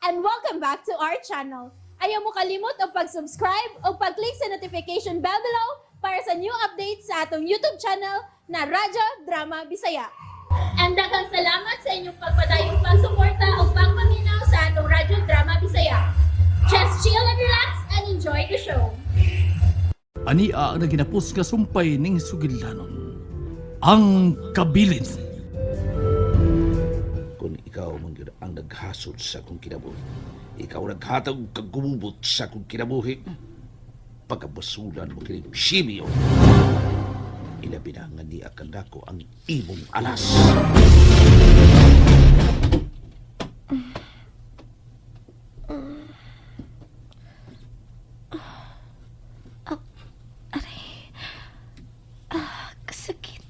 And welcome back to our channel. Ayaw mo kalimot og pag-subscribe o pag-click sa notification bell below para sa new updates sa atong YouTube channel na Radyo Drama Bisaya. And daghang salamat sa inyong pagpadayong pagsuporta o pagpaminaw sa atong Radyo Drama Bisaya. Just chill and relax and enjoy the show. Ania ang naginapos nga sumpay ning sugilanon. Ang kabilin. Kung ikaw man gyud ang naghasod sa akong kinabuhi, ikaw naghatag og kagumubot sa akong kinabuhi, pagkabasulan mo kini Shimio. Ilabi na nga niya kanako ang imong alas. Aray. Ah, kasakit.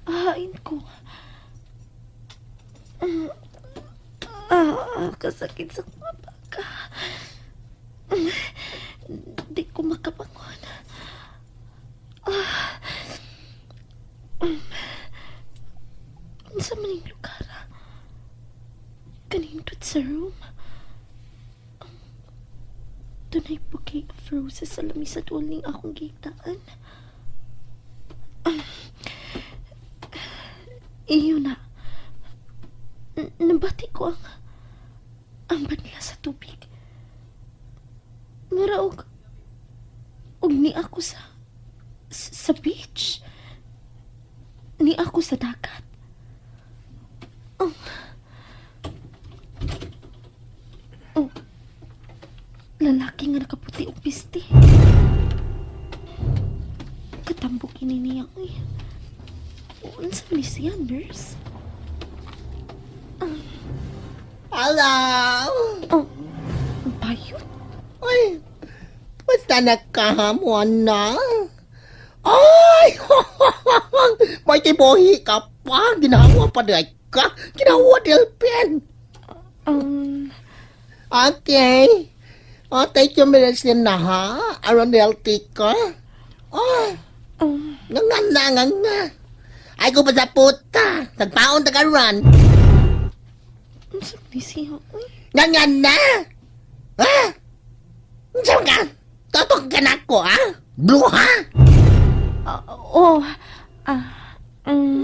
Hain ko. Ah, kasakit sa mga baka. Di ko makabangon. Ah. Unsa man ning lugar, ah? Kanindot sa room. Dunay bouquet of roses sa lamisa tuol ning akong gitaan. Iyo na. Nabati ko ang banla sa tubig. Mura og ni ako sa beach. Ni ako sa dagat. Oh. Oh. Lalaki nga nakaputi og piste. Katambok ini niya, uy. Unsa man ni siya, nurse? Hello! Oh, ang bayot. Uy, basta nagkahamon na. Ay! May tibohi ka pa. Ginawa pa dahil ka. Ginawa delpin. Okay. Oh, take your medicine na ha. Aron healthy ka. Oh, nga nga na, nga nga. Ay ko pa sa puta. Nagpaon ta ka run. Unsa man ni siya, uy? Nga nga na. Ha? Unsa ka? Totok ka na ko, ha? Blue, ha? Oh, ah,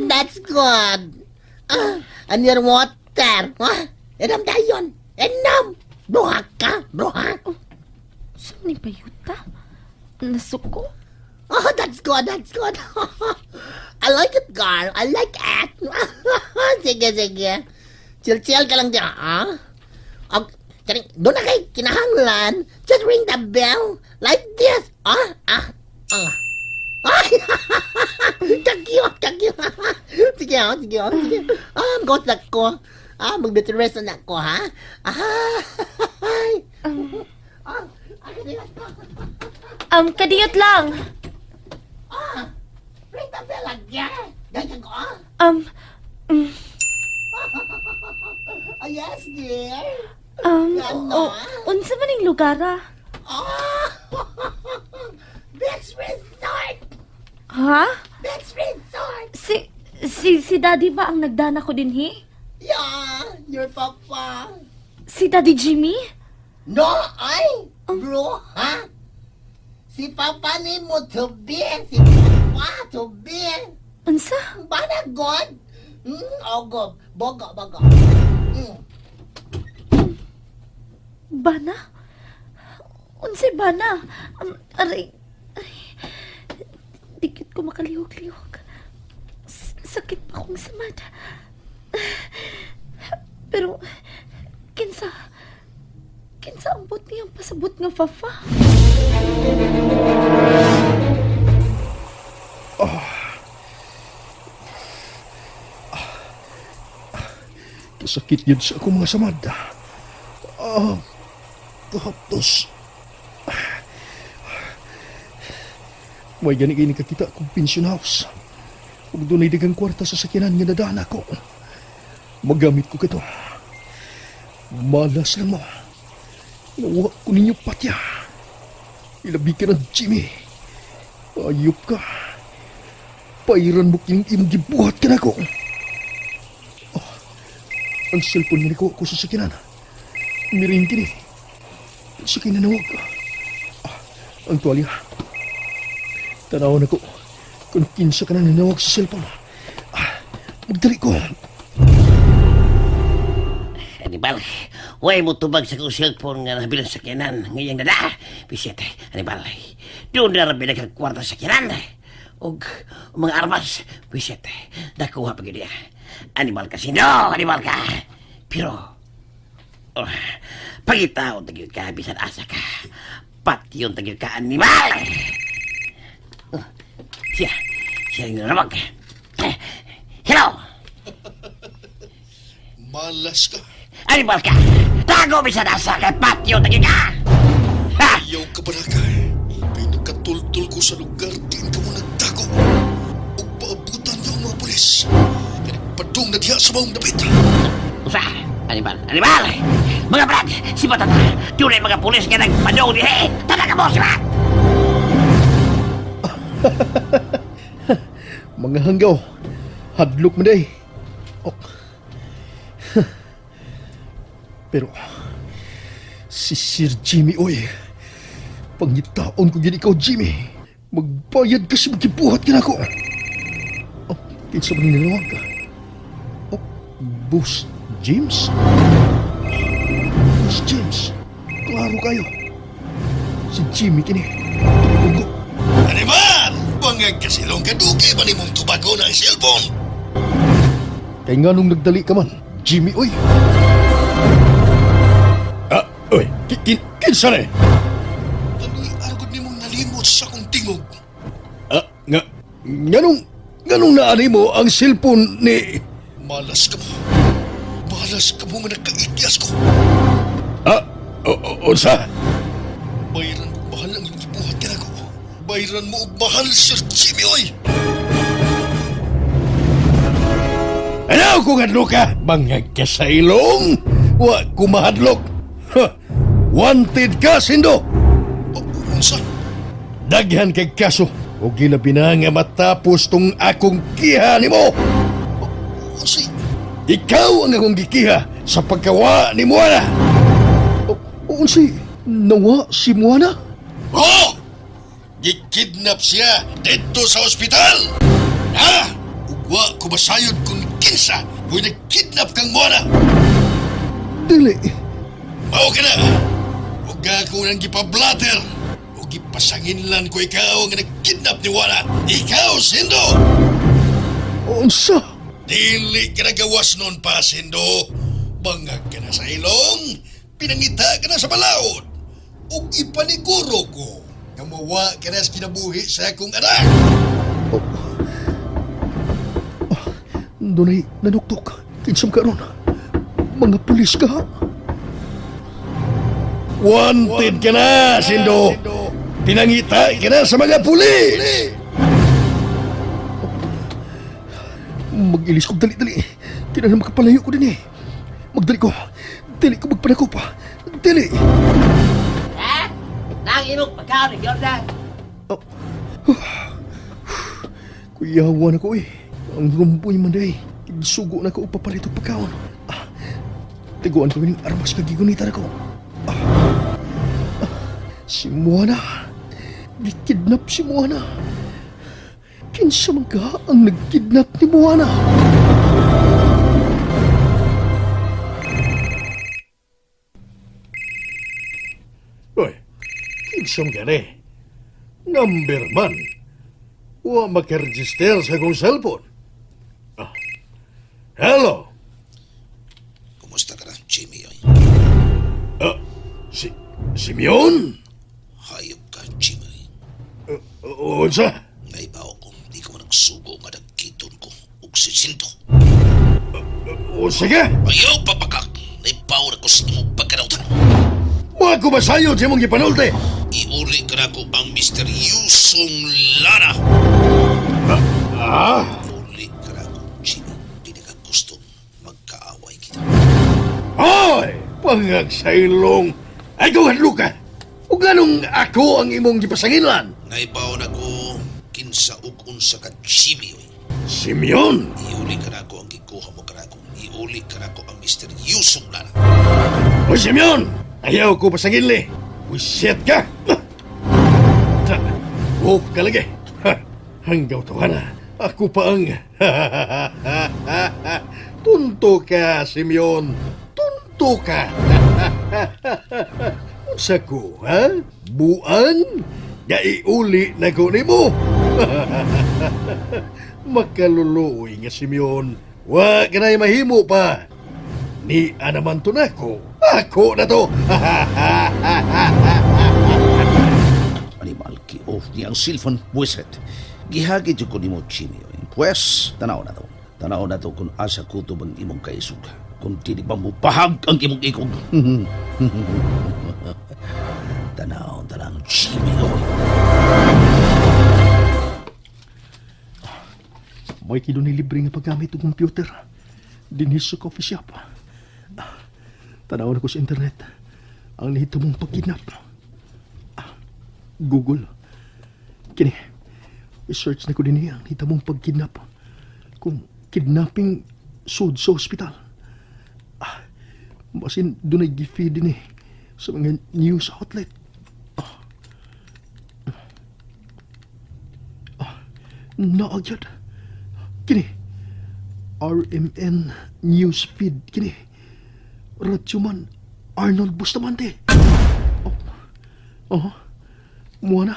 That's good. Ah, and your water. Ah, enam dayon. Enam. Bruha ka. Bruha. Unsa man ni bayuta? Nasuko? Oh, that's good. That's good. I like it, girl. I like it. Sige, sige. Chill-chill ka lang dyan, ah. Og, kaning, doon na kay kinahanglan. Just ring the bell. Like this. Ah, ah, ah. Ay, kakiyot, kakiyot. Sige, oh, sige, oh, sige. Ah, mag na ko. Ah, mag-rest na ako, ha? Ah, ay. Ah, ah, Kadiyot lang. Ah, ring the bell again. Ganyan ko, ah. Ah, yes, dear. Ano? Oh, unsa man ning lugar, ah? Ah, Beach Resort! Ha? Beach Resort! Si Daddy ba ang nagdana ko dinhi? Yeah, your papa. Si Daddy Jimmy? No, ay, bro, ha? Si papa ni mo to be, si papa to be. Unsa? Bana God? Ogo, bogo, bogo. Bana? Unsay bana? Aray, aray. Dikit ko makalihok-lihok. Sakit pa kong samad. Pero, kinsa ang bot niyang pasabot nga fafa? Kasakit yun sa akong mga samad. Ah, tapos. May gani kay nakakita akong pension house. Ug dunay daghang kwarta sa sakyanan nga nadaan ako. Magamit ko kato. Malas lang mo. Nawa ko ninyo patya. Ilabi ka na, Jimmy. Ayop ka. Pairan mo kining imong gibuhat ka nako. Ang cellphone nga nikuha ko sa sakinan. Miring kini. Sa kinanawag. Ah, ang tuwalya. Tanaw na ko. Kung kinsa ka na nanawag sa cellphone. Ah, magdali ko. Anibal, huwag mo tubag sa kong cellphone nga nabilin sa kinan. Ngayang dada, bisete, Anibal. Doon na rin kwarta sa kinan. Og mga armas, bisete, nakuha pa gid niya. Animal ka, sino? Animal ka. Pero, oh, pagitaon tagyod ka, bisan asa ka. Patyon tagyod ka, animal! Oh, siya, siya rin namag. Hello! Malas ka. Animal ka! Tago bisan asa ka, patyon tagyod ka! Ha! Ayaw ka baraka. Kay nakatultol ko sa lugar diin ka mo nagtago. Ug paabutan niyo ang mga pulis. Kay nagpadung na diha sa maong dapit. Usa! Animal! Animal! Mga brad! Si Batata! Tunay mga pulis nga nagpadong dihe! Tala ka mo, si Bat! Mga hanggaw, hadlok man day. Oh. Pero, si Sir Jimmy, oy. Pangitaon ko gid ikaw, Jimmy. Magbayad ka sa magibuhat ka na ako. Oh, kinsa man nilawag ka? Oh, Boss James? Boss James, klaro kayo. Si Jimmy kini. Tunggo. Animal! Bangag kasilong kadugay ba nimong tubago ng cellphone? Kay nganong nagdali ka man, Jimmy, oy. Ah, oy, kinsa ni? Dali, argod nimong nalimot sa akong tingog. Ah, nga, nganong naani mo ang cellphone ni... Malas ka mo. Malas ka mo nga nagkaityas ko. Ah, unsa? Bayran mo og mahal ang imong gibuhat kanako. Bayran mo og mahal, Sir Jimmy, oy! Ano kung hadlok ka? Bangag ka sa ilong? Wa ko mahadlok. Ha, wanted ka, Sindo! O, unsa? Daghan kay kaso. O gilabi na nga matapos tong akong kiha nimo. Unsay? Ikaw ang akong gikiha sa pagkawa ni Moana. O, unsay? Nawa si Moana? Oh! Gikidnap siya dito sa ospital! Ha? Ugwa ko basayod kung kinsa mo'y nagkidnap kang Moana! Dili. Mao ka na! Huwag ako nang gipablatter! O gipasanginlan ko ikaw ang nagkidnap ni Wala! Ikaw, Sindo! Unsa? Dili ka nagawas noon pa, Sindo! Bangag ka na sa ilong! Pinangita ka na sa balaod! Ug ipaniguro ko nga mawa ka na sa kinabuhi sa akong anak! Dunay nanuktok. Kinsam karon. Mga pulis ka. Wanted ka na, Sindo! Pinangita ka na sa mga pulis! Mag-ilis ko dali-dali. Kinahanglan makapalayo ko din eh. Magdali ko. Dili ko magpanakop. Dili. Ha? Nang imong pagkaon ni Jordan! Kuyawa na ko eh. Ang rumboy man day. Sugo na ko papalit og pagkaon. Ah, tiguan ko ning armas kag gigunita na ko. Ah, ah, si Moana. Gikidnap si Moana. Kinsa man ka ang nagkidnap ni Moana? Uy, kinsong gani? Number man. Wa makaregister sa akong cellphone. Ah. Hello. Kumusta ka na, Jimmy? Oy? Ah, si Simeon? Hayop ka, Jimmy. Unsa? Naibaw ko, di ka mo nagsugo nga nagkiton ko og sisinto. Unsa ka? Ayaw, papakak! Naibaw na ko sa imong pagkanautan. Wa ko basayod sa imong gipanulti. Iuli ka na ko ang misteryosong lana. Ah? Uli ka na ko, Jimmy. Di na ka gusto magkaaway kita. Hoy! Pangag sa ilong. Ay ko hadlo ka. Ug nganong ako ang imong gipasanginlan? Naibaw na ko kinsa ug unsa ka, Jimmy. Oy. Simeon! Iuli ka na ako ang gikuha mo ka na ako. Iuli ka na ako ang misteryosong lana. Hoy, Simeon! Ayaw ko pasangili. Wiset ka! Ta, off ka lagi. Ha, hanggaw to na. Ako pa ang... Tunto ka, Simeon. Tunto ka. Unsa ko, ha? Buang? Gaiuli na ko nimo. Makaluluoy nga, Simeon. Wa ka na'y mahimo pa. Ni anaman to nako. Ako na to. Animal, ki-off niya ang cellphone. Buwisit. Gihagit yung ko nimo, Jimmy. Pwes, tanaw na to. Tanaw na to kung asa kutob ang imong kaisog. Kung dili ba mo bahag ang imong ikog. Tanaw na lang, Jimmy. Oy. May kilo ni libre nga paggamit og computer. Dinhi sa coffee shop. Ah, tanaw na ko sa internet. Ang nahitabo mong pagkidnap. Ah, Google. Kini, i-search na ko din ang nahitabo mong pagkidnap. Kung kidnapping sud sa ospital. Ah, basin dunay gi-feed din eh sa mga news outlet. Naa gyud. Kini. RMN News Feed kini. Radyoman Arnold Bustamante. Oh. Oh. Moana.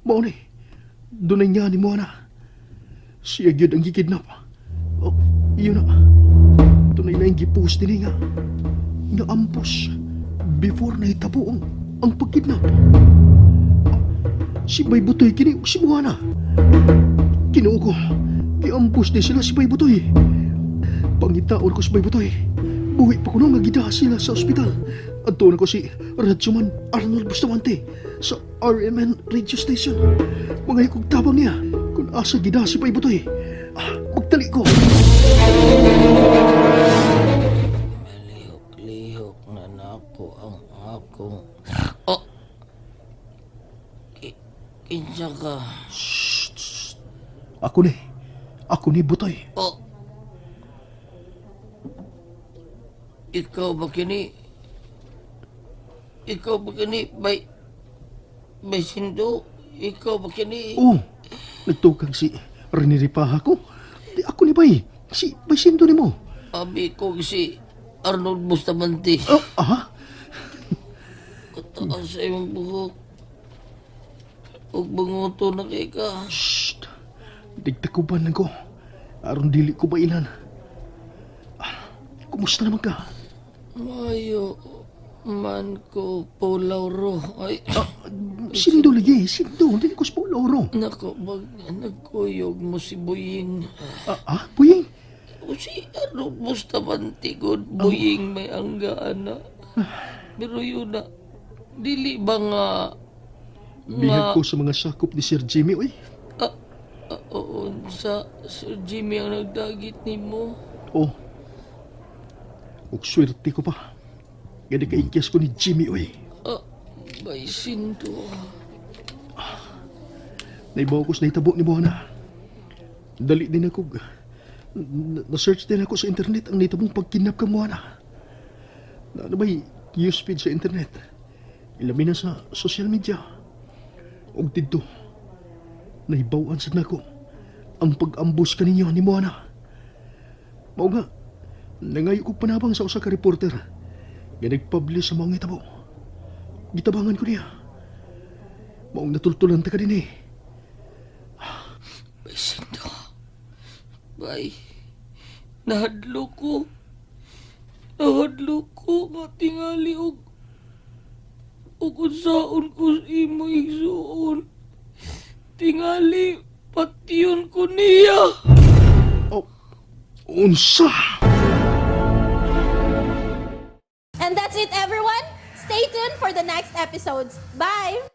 Mao ni. Dunay nga ni Moana. Siya gyud ang gikidnap. Oh, yun na. Dunay na yung gipost din nga. Nga ambush before nahitabo ang pagkidnap. Oh, si Bay Butoy kini ug si Moana. Kinoo ko, giampus ni sila si Bay Butoy. Pangitaon ko si Bay Butoy. Buhi pa kuno nga gidaha sila sa ospital. Adto na ko si Radyoman Arnold Bustamante sa RMN radio station. Mga kog tabang niya kung asa gidaha si Bay Butoy. Ah, magtali ko. Lihok-lihok na nako ang akong... Oh! Kinsa ka? Ako ni. Ako ni Butoy. Oh! Ikaw ba kini? Ikaw ba kini? Bay... Bay Sindo? Ikaw ba kini? Oh, nagtukag si Rene Ripaha ko. Di ako ni Bay. Si Bay Sindo ni mo. Abi ko si Arnold Bustamante. Oh, aha. Kataas sa imong buhok. Ug banguto na kay ka. Shh! Digtakuban lang ko. Aron dili ko bailan. Ah, kumusta naman ka? Mayo man ko Paulauro. Ay, Sindo lagi, sindo. Dili ko sa Pauloro. nako, bag, nagkuyog mo si Buying. Ah, ah, Buying? O si ano, Bustamante god, Buying may anggaan na. Pero yun na, dili ba nga, Bihag ko sa mga sakop ni Sir Jimmy, oy. ah, ah, oo, sa Sir Jimmy ang nagdagit nimo. Oh. Ug swerte ko pa. Gani kaikyas ko ni Jimmy, oy. Ah, bay sinto. Naibaw ko sa nahitabo ni Buana. Dali din ako. Na-search din ako sa internet ang nahitabong pagkidnap ka, Moana. Na ano ba'y newsfeed sa internet? Ilabi na sa social media. Og didto, nahibawan sad nako ang pag-ambus kaninyo ni Moana. Mao nga, nangayo kog panabang sa usa ka reporter nga nag-publish sa mga hitabo. Gitabangan ko niya. Maong natultulan ta ka din eh. Bay sinto. Bay, nahadlo ko. Nahadlo ko nga tingali og unsaon ko sa imo igsuon. Tingali patyon ko niya. Oh, unsa? And that's it, everyone. Stay tuned for the next episodes. Bye!